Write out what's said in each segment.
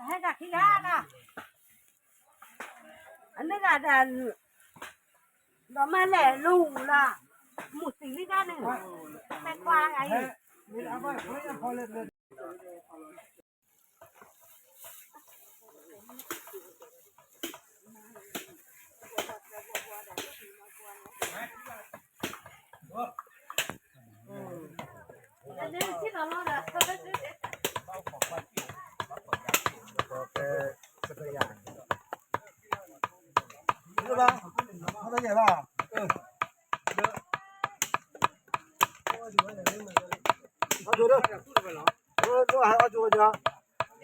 ဟဲက့ၤလၢ, အန့ၣ်ဂၤဒီး, ဒီးမၤလဲၣ်လိၤလၢ, မူၢ်သံလံတၢ်န့ၣ်, ဖဲခွါဂၤအံၤ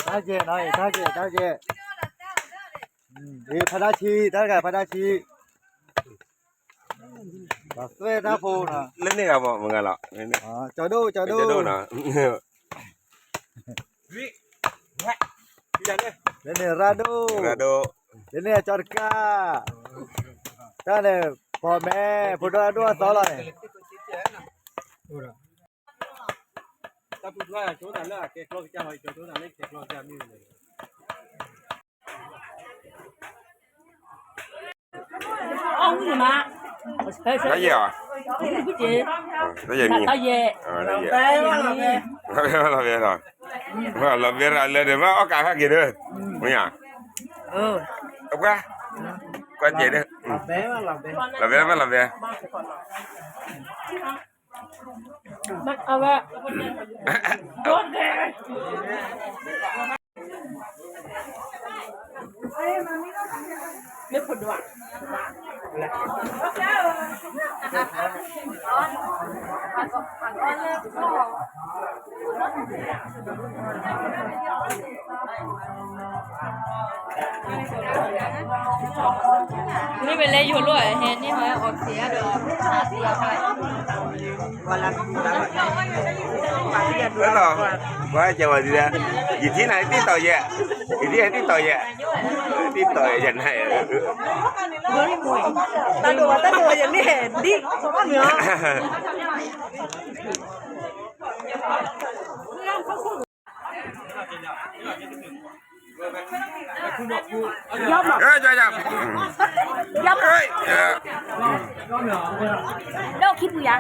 တၢ်ကဲနီၤ, တၢ်ကဲ, တၢ်ကဲ, ဖးဒၣ်ဆံ, တၢ်တဂၤဖးဒၣ်ဆံ, ဘၣ်သွဲၣ်တၢ်ဖိနီၤ, လၢန့ၣ်ဂၤဘၣ်မုၢ်ဂၤလီၤ, ကၠီဒိၣ်, ကၠီဒိၣ်နီၤ, လၢန့ၣ်ရၣ်ဒိၣ်, ရၣ်ဒိၣ်, လၢန့ၣ်အကၠီတကၢ်, တၢ်န့ၣ်, ဖီမဲ, ဖိဒိၣ်အဒိၣ်အသီလီၤန့ၣ် တၢ်ပူၤဖျါကၠိသးလၢအကဲကျီကစၢ်ဟီ, ကၠိသးလၢကဲကျီကစၢ်မ့ၢ်န့ၣ်, အီၣ်ဝံၣ်မး, တၢ်ယဲၢ်ဧါ, တၢ်ယဲၢ်မံ, တၢ်ယဲၢ်, လီၤဘဲလီၤ, လီၤဘဲလီၤ, လီၤဘဲလီၤလၢဒီး ဘၣ်အီၣ်ကးဟဲက့ၤဒီး, မ့ၢ်ဧါ, အပှၤ, ကွၢ်ကဲဒီး, လီၤဘဲလီၤဘဲလီၤဘဲ အဝဲ, မ့ၢ်ဖိဒိၣ်ဧါ, မ့ၢ်ဝဲလၢယိၤလီၤ ဟဲန့ၢ်ဟီအီၣ်သ့ၣ်ဒီး, လီၤ, ပှၤကဲဝဲဒ်လဲၣ်, ယထံၣ်နၤ TikTok ယဲၢ်, ယထံၣ်နၤ TikTok ယဲၢ်, TikTok ယဲၢ်နၤ, တၢ်ဒိၣ်ဝဲ တၢ်ဒိၣ်ဝဲ ယမ့ၢ်ဟဲဒ်, လၢခံပူၤယၤ, မၤသံတက့ၢ်,